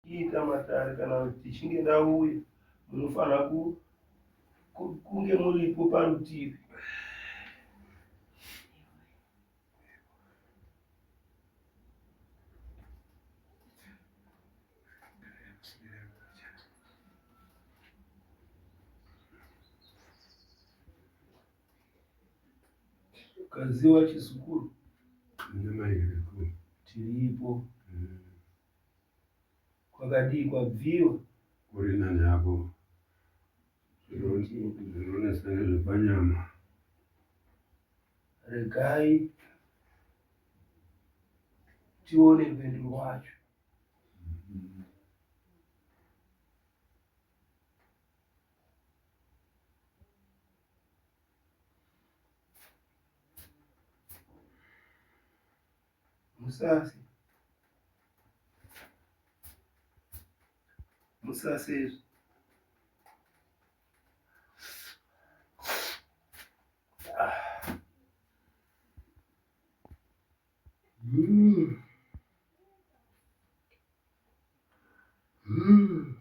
Tichiita matare kana kuti tichinge ndauya munofanira kunge muripo parutivi. Ukaziwa chizukuru tiripo. Kwakadii kwabviwa? Kuri nani hako. Zvinonetsa ngezvepanyama. Regai tione rwendo rwacho. Musase. Musase izvi. Ah. Mm. Mm.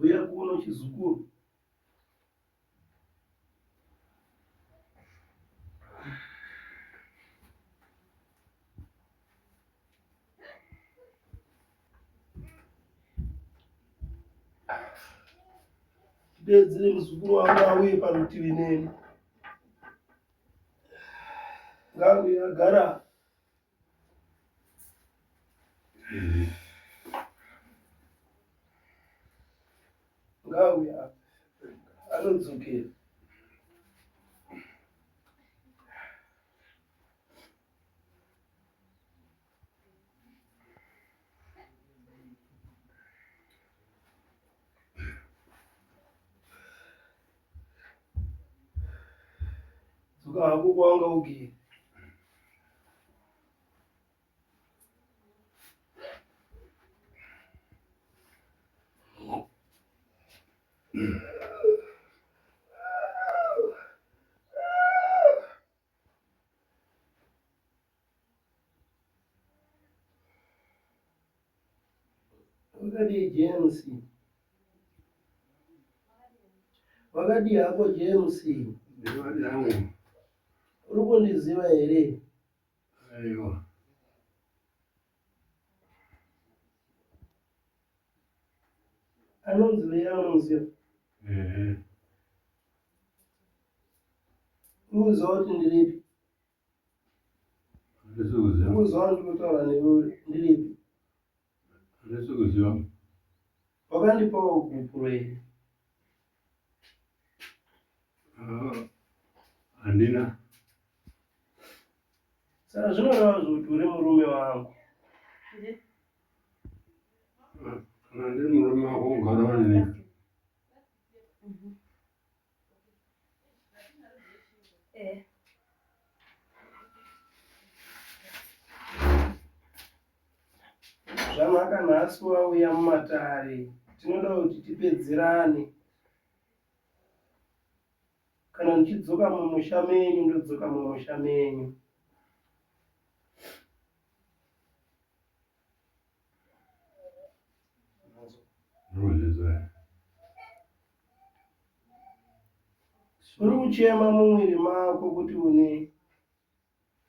Uya kuno chizukuru. Deedzere muzukuru wangu auye parutivi neni. Ngauye agara. Ngauye apa. Anodzokera. Dzoka hako kwawanga ugere. Wakadii James? Wakadii hako James? Ndivadi hangu. Uri kundiziva here? Aiwa. Anonzi Leya unomuziva? Ehe. Uri kuziva kuti ndiripi? Handisi kuziva. Uri kuziva kuti ndiri kutaura newe ndiripi? Handisi kuziva. Wakandipawo gupuro here? Ah, handina. Saka zvinoreva kuti uri murume wangu. Ah, kana ndiri murume wako ugara wanini? Zvanaka nhasi wauya mumatare tinoda kuti tipedzerane. Kana ndichidzoka mumusha menyu ndodzoka mumusha menyu. Uri kuchema mumwiri mako kuti une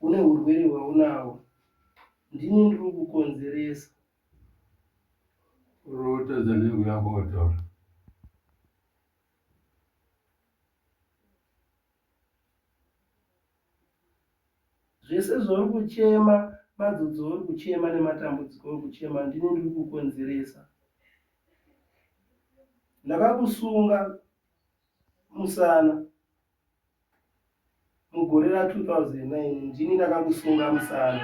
une urwere hwaunawo. Ndini ndiri kukonzeresa. Uri kutadza nei kuuya kotaura? Zvese zvauri kuchema, madzodzo auri kuchema nematambudziko auri kuchema ndini ndiri kukonzeresa. Ndakakusunga musana mugore ra 2009 ndini ndakakusunga musana.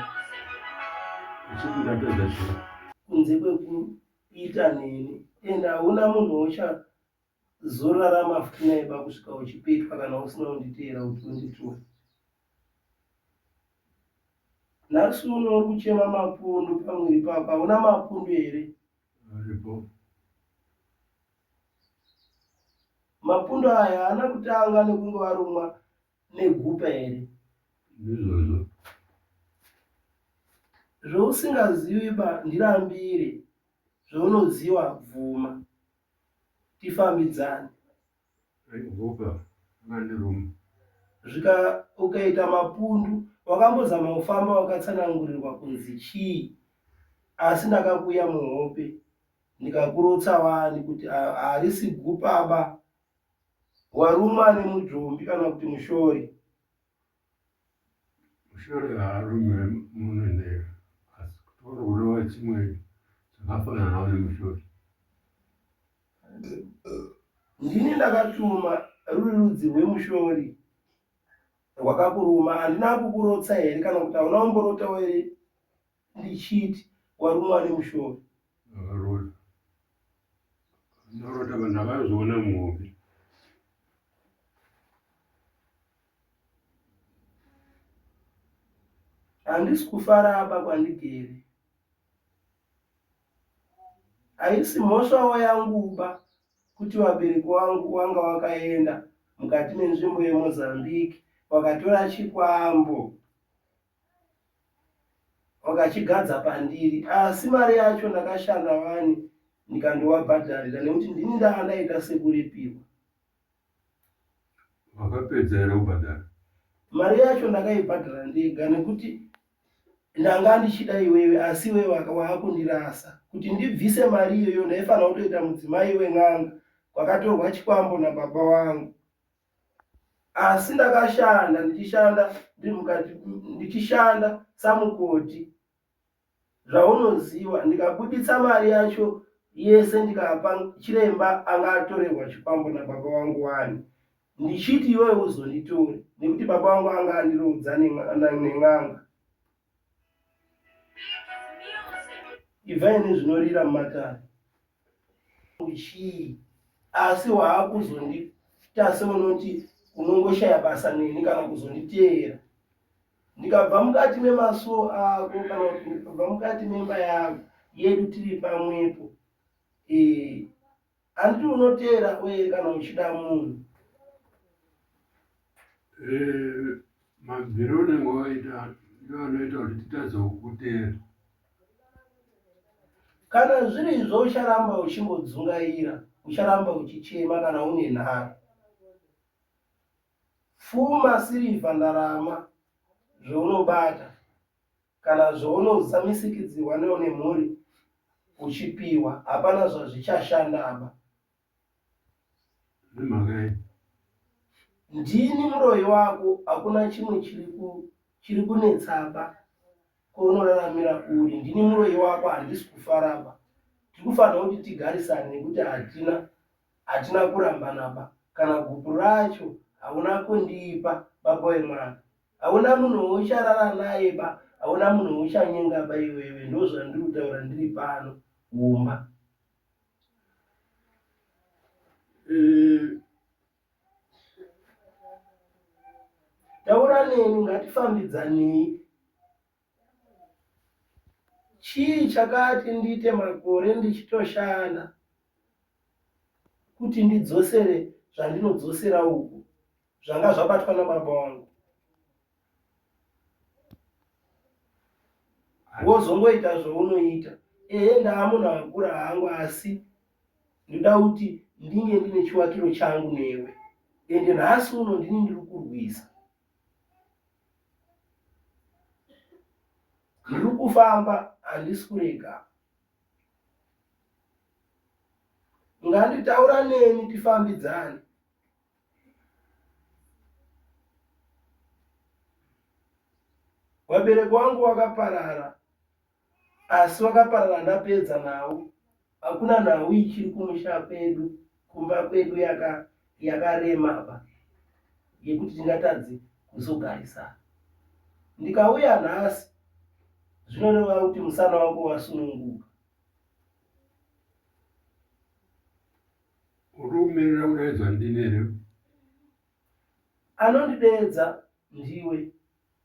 Uchiti ndapedza chii? Kunze kwekuita neni and hauna munhu ucha. Zorarama futi naiba kusvika uchipetwa kana usina kunditeera kuti unditora. Nhasi uno uri kuchema mapundu pamwiri pako, hauna mapundu here? Aripo. Mapundu aya haana kutanga nekunge warumwa negupa here? Ndizvozvo. Zvausingazivi ba ndirambire, zvaunoziva bvuma. Tifambidzane. Gupa rakandiruma. Zvika ukaita mapundu wakambozama kufamba wakatsanangurirwa kunzi chii asi ndakakuya muhope ndikakurotsa wani kuti harisi gupaba warumwa nemudzvombi kana kuti mushori. Mushori haarume munhu ndega asi kutora kureva chimwe chakafananawo nemushori. Ndini ndakatuma ruri rudzi rwemushori rwakakuruma handina kukurotsa here kana kuti hauna kumborotawo here ndichiti warumwa nemushori. Ndakarota. Ndarota ndakazviona muhope. Handisi kufara apa kwandigere. Haisi mhosvawo yanguba kuti vabereki wangu wanga wakaenda mukati menzvimbo yeMozambique wakatora chikwambo wakachigadza pandiri asi mari yacho ndakashanda wani ndikandovabhadharira nekuti ndini ndanga ndaita sekuripirwa. Wakapedza here kubhadhara? Mari yacho ndakaibhadhara ndega nekuti ndanga ndichida iwewe asi iwewe waakundirasa. Kuti ndibvise mari iyoyo ndaifanira kutoita mudzimai wen'anga kwakatorwa chikwambo nababa vangu. Asi ndakashanda ndichishanda ndiri mukati ndichishanda samukoti zvaunoziva ndikabuditsa mari yacho yese ndikapa chiremba anga atorerwa chikwambo nababa vangu wani ndichiti iwewe uzonditore nekuti baba vangu anga andiroodza nen'anga ibvai nezvinorira mumatare chii asi waakuzondita seunoti unongoshaya basa neni kana kuzonditeera Ndikabva mukati memasuo ako kana kuti ndikabva mukati memba yako yedu tiri pamwepo eh, handiti unoteera uye kana uchida munhu eh, mabviro unenge waita ndiwo anoita kuti titadze kukuteera kana zviri izvo ucharamba uchingodzungaira ucharamba uchichema kana une nharo Pfuma, sirivha, ndarama, zvaunobata kana zvaunozamisikidzirwa neune mhuri uchipiwa hapana zvazvichashanda apa. Nemhaka yei? Ndini muroyi wako, hakuna chimwe chiri kunetsaba kwaunoraramira uri. Ndini muroyi wako, handisi kufaraba. Tiri kufanira kuti tigarisane nekuti hatina Hatina kurambanaba kana gupuro racho hauna kundipa baba wemwana. Hauna munhu waucharara naye ba, hauna munhu wauchanyenga ba iwewe ndozvandiri kutaura ndiri pano kumba. Eh. Taura neni ngatifambidzanei. Chii chakati ndiite makore ndichitoshanda kuti ndidzosere zvandinodzosera uku zvanga zvabatwa nababa wangu? Wozongoita zvaunoita. Ehe ndaamunhu akura hangu asi ndoda kuti ndinge ndine chiwakiro changu newe. Ende nhasi uno ndini ndiri kurwisa. Ndiri kufamba handisi kurega. Nganditaura neni tifambidzane. Vabereki wangu wakaparara asi wakaparara ndapedza nhau hakuna nhau ichiri kumusha kwedu kumba kwedu yaka yakarema ba yekuti tingatadze kuzogarisana ndikauya nhasi zvinoreva kuti musana wako wasununguka. Uri kumirira kudaidzwa ndini here? Anondideedza ndiwe.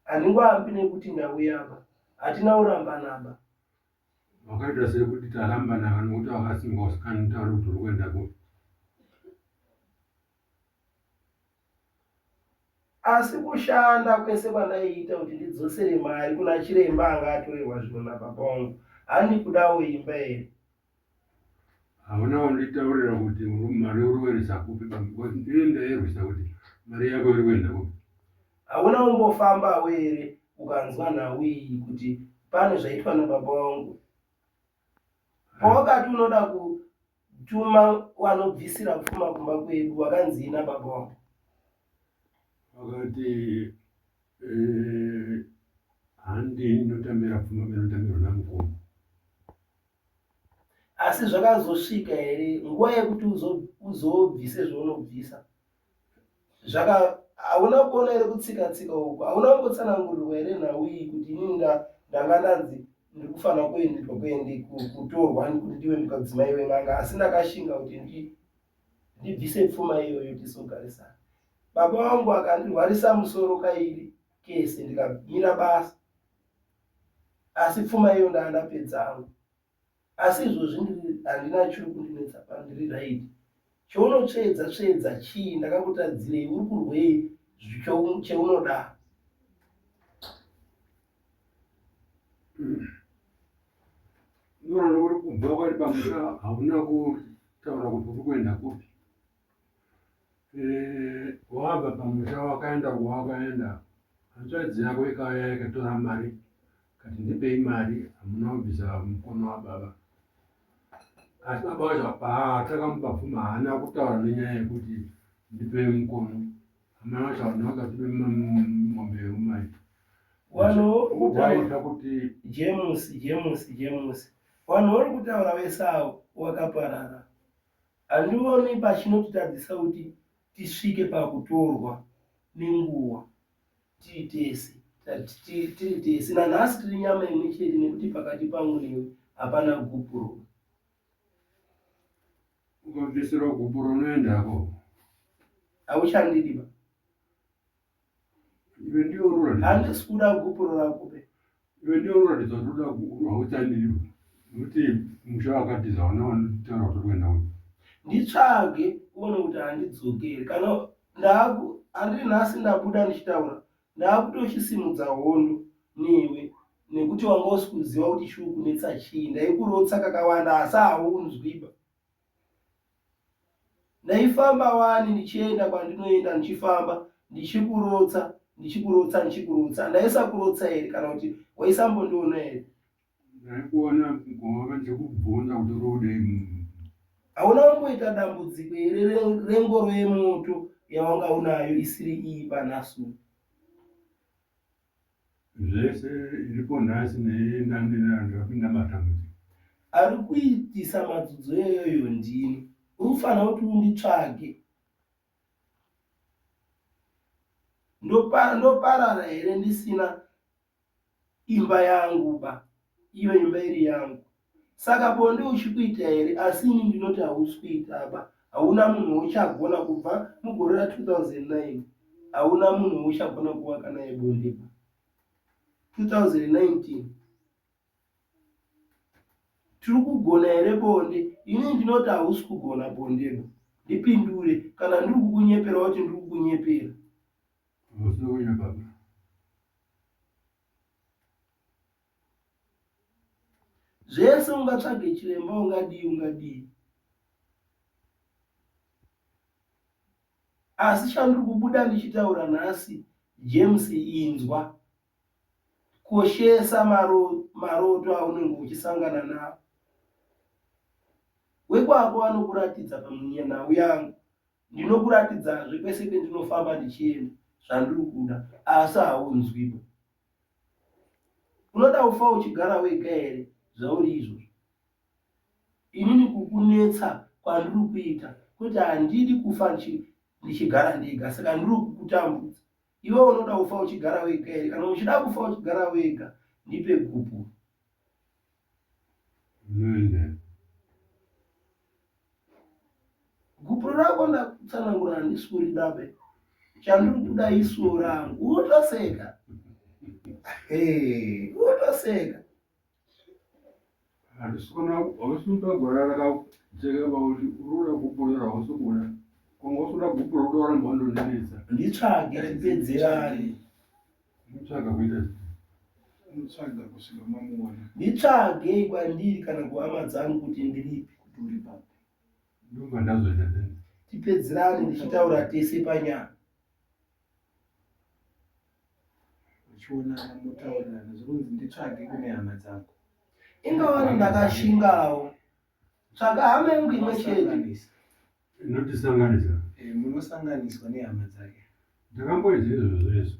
Handingoambi nekuti ndauyaba. Hatina kurambanaba. Wakaita sekuti tarambana kana kuti wakasimba usikanitauri kuti uri kuenda kupi. Asi kushanda kwese kwandaiita kuti ndidzosere mari kuna chiremba anga atorerwa zvinhu nababa vangu handi kudawo imba here? Hauna kunditaurira kuti mari uri kuendesa kupi because ndini ndairwisa kuti mari yako iri kuenda kupi. Hauna kumbofambawo here ukanzwa nhau iyi kuti pane zvaitwa nababa vangu? Pawakati unoda kutuma wanobvisira pfuma kumba kwedu wakanzii nababa wangu? Vakati eh, handini ndinotambira pfuma inotambirwa namukoma. Asi zvakazosvika here nguva yekuti uzobvise zvaunobvisa? Zvaka hauna kuona here kutsika tsika uku? Hauna kumbotsanangurirwa here nhau iyi kuti inini ndanga ndanzi ndiri kufanira kuendedwa kuende kutorwa kuti ndive mukadzimai wen'anga asi ndakashinga kuti ndibvise pfuma iyoyo tizogarisana. Baba vangu akandirwarisa musoro kairi kese ndikamira basa asi pfuma iyo ndaa ndapedza hangu. Asi izvozvi ndiri handina chiri kundinetsa pano ndiri right. Chaunotsvedza tsvedza chii ndakakutadzirei uri kurwei chaunoda. Unoona uri kubva kwari pamusha hauna kutaura kuti uri kuenda kupi. Eh, wabva pamusha wakaenda kwawakaenda hanzvadzi yako ikauya ikatora mari kati ndipei mari hamuna kubvisa mukono wababa asi baba wacho paatakamupa pfuma haana kutaura nenyaya yekuti ndipei mukono amai wacho vanhu vakatipe mombe yeumai waita kuti James James James vanhu vari kutaura vese avo wakaparara Handioni pachinotitadzisa kuti tisvike pakutorwa nenguva tiri tese. Tiri tese nanhasi tiri nyama imwe chete nekuti pakati pangu newe hapana gupuro. Ukabvisirwa gupuro unoendako. Hauchandidi ba. Iwe ndiwe unoratidza. Handisi kuda gupuro rako be. Iwe ndiwe unoratidza kuti unoda gupuro hauchandidi. Nokuti musha wakatiza hauna wanotaura kuti uri kuenda kupi. Nditsvage uone kuti handidzokeri. Kana ndaku handiri nhasi ndabuda ndichitaura ndakutochisimudza hondo newe nekuti wanga usi kuziva kuti chiri kunetsa chii. Ndaikurotsa kakawanda asi haunzwiba. Ndaifamba wani ndichienda kwandinoenda ndichifamba ndichikurotsa ndichikurotsa ndichikurotsa ndaisakurotsa here kana kuti waisambondiona here? Ndaikuona gova ndichikubvunza kuti uri kudei. Hauna kumboita dambudziko here rengoro yemoto yawanga unayo isiri iyi panhasi uno? Zvese iripo nhasi ndakapinda matambudziko. Ari kuitisa madzudzo iyoyo ndini. Uri kufanira kuti unditsvage. Ndoparara here ndisina imba yangu ba iyo imba iri yangu saka bonde uchikuita here asi ini ndinoti hausi kuita ba hauna munhu wauchagona kubva mugore ra 2009 hauna munhu wauchagona kuvaka naye bonde ba 2019 tiri kugona here bonde ini ndinoti hausi kugona bonde ba ndipindure kana ndiri kukunyepera wati ndiri kukunyepera Hausi kunyepa ba. Zvese ungatsvage chiremba ungadii ungadii. Asi chandiri kubuda ndichitaura nhasi James inzwa. Koshesa maro, maroto aunenge uchisangana nawo. Wekwako vanokuratidza pamunhau yangu. Ndinokuratidzazve kwese kwendinofamba ndichienda zvandiri kuda asi haunzwiba. Unoda kufa uchigara wega here zvauri izvozvo? Inini kukunetsa kwandiri kuita kuti handidi kufa ndichigara ndega saka ndiri kukutambudza. Iwe unoda kufa uchigara wega here? Kana uchida kufa uchigara wega ndipe gupuro. Unoenda. Gupuro rako ndakutsanangura handisi kurida be. Chandiri kuda isuo rangu. Wotoseka. Hey, wotoseka. Handisi kuda gwara rakajeka pakuti uri kuda gupuro rausi kuda. Kwanga usikuda gupuro kuda kuramba wandonetsa. Nditsvage tipedzerane. Nditsvaga kuita Mutsvaga kusvika mamuona. Nditsvagei kwandiri kana kuhama dzangu kuti ndiripi. Kuti uri papi. Ndobva ndazoita sei? Tipedzerane ndichitaura tese panyama. Muchionana motaurirana zvikunzi nditsvage kune hama dzangu. Ingawani ndakashingawo. Tsvaga hama yangu imwe chete. Munosanganisa. Inotisanganisa. Eh, munosanganiswa nehama dzake. Ndakamboedza izvozvo izvo.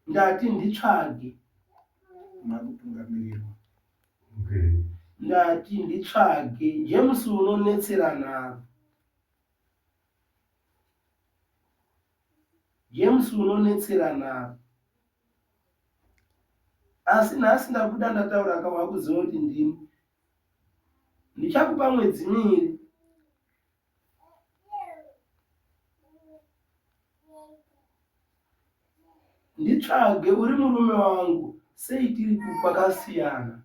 Ndati nditsvage. Makutungamirirwa. Okay. Ndati nditsvage. James unonetsera nharo. James unonetsera nharo. Asi nhasi ndabuda ndataura ka wakuziva kuti ndini. Ndichakupa mwedzi miiri. Nditsvage uri murume wangu sei tiri kwakasiyana.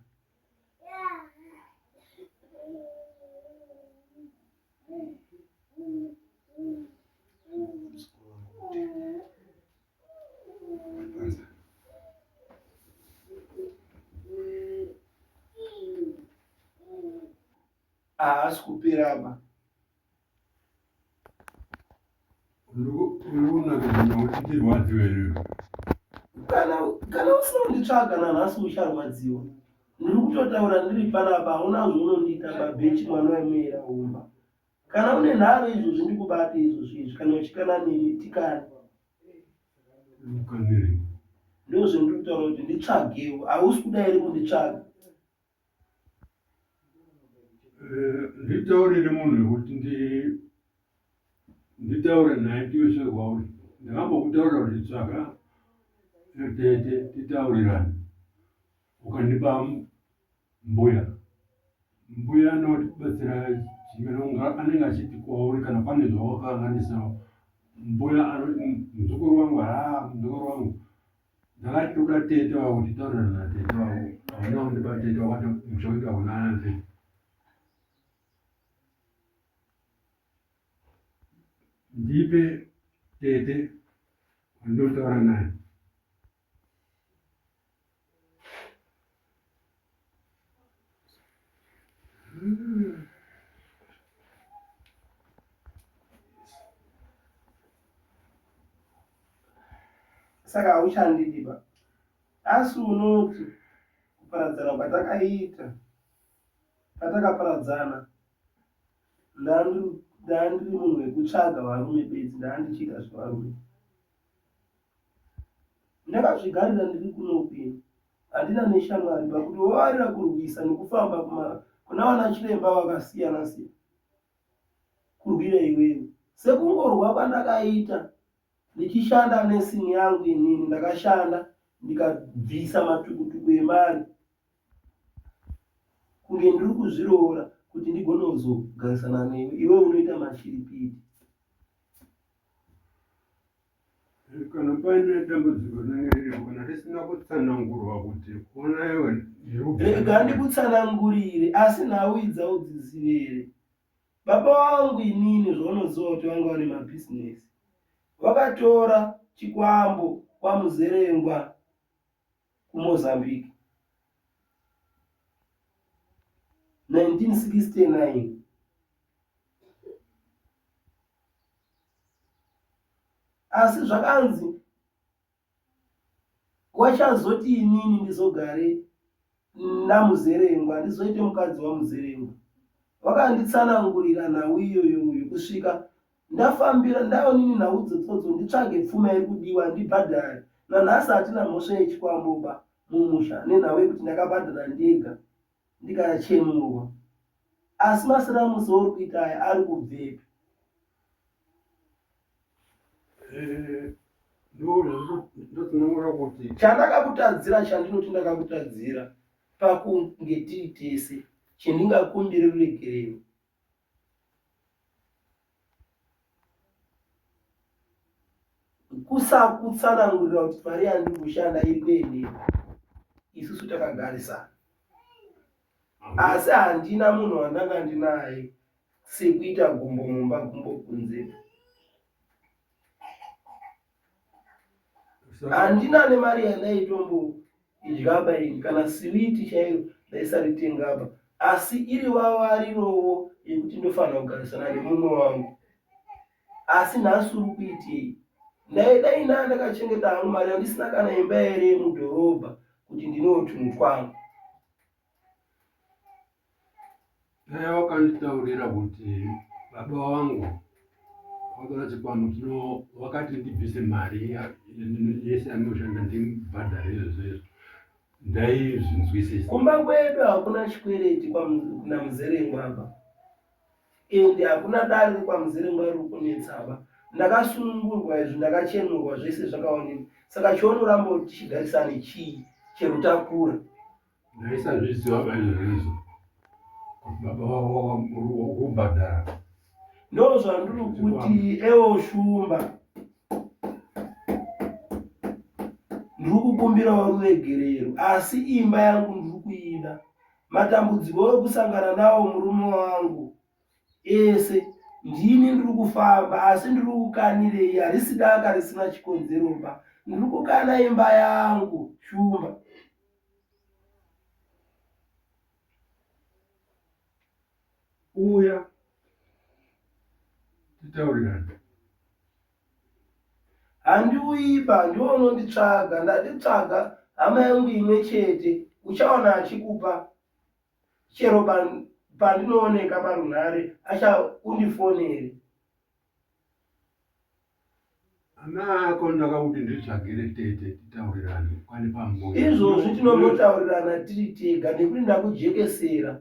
Haasi kupera ba. Kana kana usina kunditsvaga nanhasi ucharwadziwa. Ndiri kutotaura ndiri panapa hauna zvaunondiita babhechi mwana wemera humba. Kana une nharo izvozvi ndikubate izvozvi izvi kana uchikana neni tikane. Ndozvendiri kutaura kuti nditsvagewo. Hausi kuda here kunditsvaga? Eh, nditaurire munhu wekuti nditaure naye tiwese kwauri ndakambokutaurira kuti tsvaka tete titaurirane ukandipa mbuya mbuya anotibatsira chimene anenge achiti kwauri kana pane zvawakakanganisawo mbuya anoti muzukuru wangu haa muzukuru wangu Ndakati ndoda tete wako titaurirana natete wako hauna kundipa tete wakati musha wedu hauna ana tete. Ndipe tete wandinotaura naye. Saka hauchandidi ba. Asi unoti kuparadzana kwatakaita patakaparadzana ndandiri munhu wekutsvaga varume bedzi ndandichiita zvevarume. Ndakazvigarira ndiri kunoku ini handina neshamwari pakuti wovarira kurwisa nekufamba kuna vana chiremba vakasiyana siyana kurwira iwewe sekungorwa kwandakaita ndichishanda nursing yangu inini ndakashanda ndikabvisa matukutuku emari kunge ndiri kuzviroora kuti ndigone kuzogarisana newe iwe unoita mashiripiti Kana paine dambudziko rinenge riripo kana risina kutsanangurwa kuti ona iwe rega ndikutsanangurire asi nhau idzi audzizive here baba vangu inini zvaunoziva kuti vanga vane mabhizinesi vakatora chikwambo kwamuzerengwa kumozambique 1969 Asi zvakanzi wachazoti inini ndizogare naMuzerengwa ndizoite mukadzi waMuzerengwa. Vakanditsanangurira nhau iyoyo uyu kusvika ndafambira ndaonini nhau dzotsodzo nditsvage pfuma iri kudiwa ndibhadhare. Nanhasi hatina mhosva yechikwamboba mumusha nenhau yekuti ndakabhadhara ndega. ndikachenurwa asi masiramusi ouri kuita aya ari kubvepi eh, ndotsanangura kuti chandakakutadzira chandinoti ndakakutadzira pakunge tiri tese chendingakumbire ruregerero. Kusakutsanangurira kuti mari yandiri kushanda iri kuendepi isusu takagarisana. Asi handina munhu wandanga ndinaye sekuita gumbo mumba gumbo kunze. Handina nemari yandaitombo idyaba ini kana siwiti chairo ndaisaritengaba asi iri vavarirowo yekuti ndofanira kugarisana nemumwe wangu. Asi nhasi uri kuitei? Ndaidai ndaa ndakachengeta hangu mari yandisina kana imba here yemudhorobha kuti ndinewo tunhu twangu. Dai wakanditaurira kuti baba vangu vakatora chikwambo chino wakati ndibvise mari yese yandinoshanda ndibhadhare izvozvo izvo ndaizvinzwisisa. Kumba kwedu hakuna chikwereti kuna Muzerengwa apa. Ende hakuna dare rekwaMuzerengwa riri kunetsaba. Ndakasunungurwa izvi ndakachenurwa zvese zvakaonekwa. Saka chaunoramba kuti tichigarisane chii chero takura. Ndaisazviziva ba izvozvo kuti baba vavo kubhadhara. Ndozvandiri kuti ewo Shumba. Ndiri kukumbirawo ruregerero asi imba yangu ndiri kuida. Matambudziko ori kusangana nawo murume wangu ese ndini ndiri kufamba asi ndiri kukanirei harisi daka risina chikonzero ba ndiri kukana imba yangu Shumba. Uya titaurirane. Handiuyiba ndiwe unonditsvaga ndanditsvaga hama yangu imwe chete uchaona achikupa chero pandinooneka parunhare acha undifonere. Ana ako ndakakuti nditsvagire tete titaurirane kwani pambuya. Izvozvi tinombotaurirana tiri tega nekuti ndakujekesera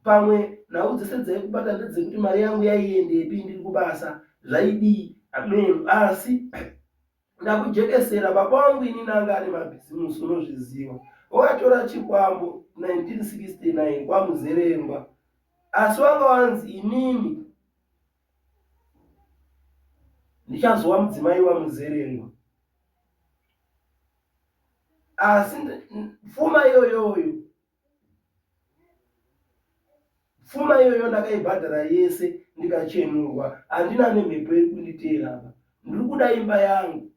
Pamwe nhau dzese dzaikubata ndedzekuti mari yangu yaiendepi ndiri kubasa zvaidii hameno asi ndakujekesera baba wangu inini anga ane mabhizimusi unozviziva wakatora chikwambo 1969 kwamuzerengwa asi wanga wanzi inini ndichazova mudzimai wamuzerengwa asi pfuma iyoyoyo Pfuma iyoyo ndakaibhadhara yese ndikachenurwa, handina nemhepo iri kunditeera apa. Ndiri kuda imba yangu.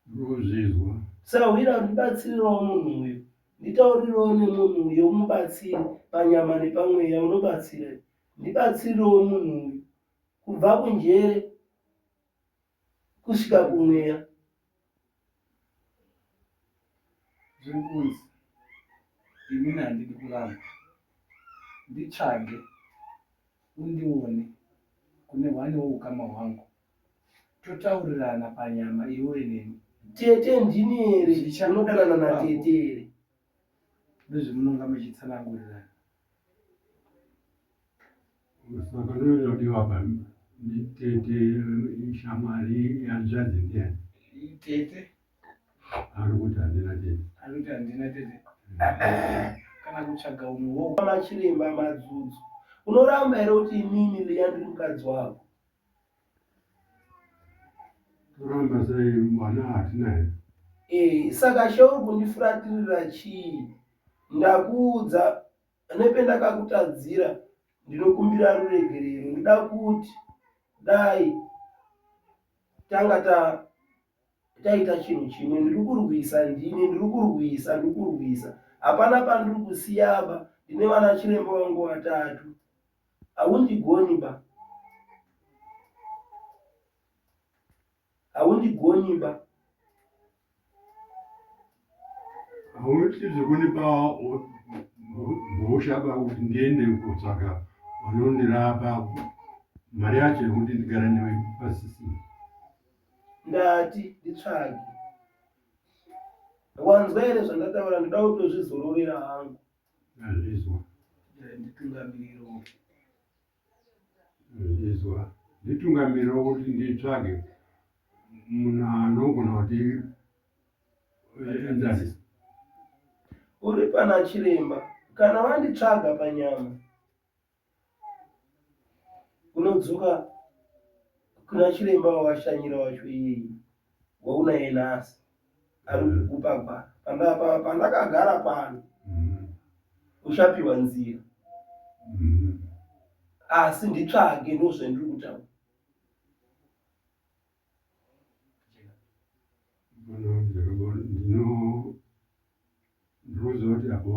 Ndozvizwa. Sahwira ndibatsirirewo munhu uyu. Nditaurirewo nemunhu uyu umubatsire panyama nepamweya unobatsira. Ndibatsirirewo munhu uyu. Kubva kunjere kusvika kumweya. Zviri kunzi inini handidi kuramba nditsvage undione kune hwani woukama hwangu totaurirana panyama iwe neni. Tete ndini here unodanana natete here? Ndozvemunonga muchitsanangurirana. Saka ndozvinodiwa apa tete shamwari hanzvadzi ndiyani? Tete. Ari kuti handina tete. Ari kuti handina tete. Kana kutsvaga umwe wo. Machiremba madzudzo. Unoramba here kuti inini Leah ndiri mukadzi wako? Toramba sei mwana hatina here? Eh, saka cheuri kundifuratirira chii? Ndakuudza nependakakutadzira ndinokumbira ruregerero ndoda kuti dai tanga ta taita chinhu chimwe ndiri kurwisa ndini ndiri kurwisa ndiri kurwisa hapana pandiri kusiyaba ndine vana chiremba vangu vatatu haundigoni ba haundigoni ba Hauiti zvekunipa mhosva ba kuti ndiende kutsvaga vanondirapa mari yacho yekuti ndigare newe pasisina. Ndati nditsvage. Wanzwa here zvandataura ndoda kutozvizororera hangu. Ndazvizwa. Nditungamiriro. Ndazvizwa. Nditungamiriro kuti nditsvage munhu anogona kuti enzanisa. Uri pana chiremba kana wanditsvaga panyama. Unodzoka kuna chiremba wawashanyira wacho iyeyi waunaye nhasi ari kukupa gwara. Pandakagara pano uchapiwa nzira asi nditsvage ndozvandiri kutaura. Ndinoziva kuti apo